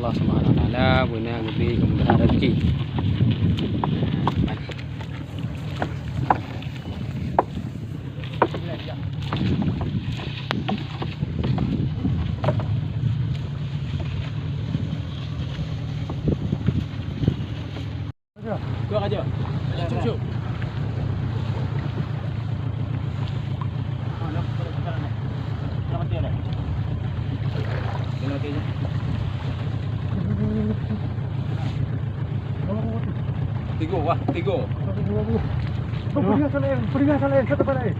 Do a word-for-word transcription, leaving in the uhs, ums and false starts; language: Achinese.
Allah Subhanahu wa Taala beuna geubri keumudahan rezeki. Dua aja. Cucuk. Tiga, wah, tiga. Peringatan lain, peringatan lain, satu kali.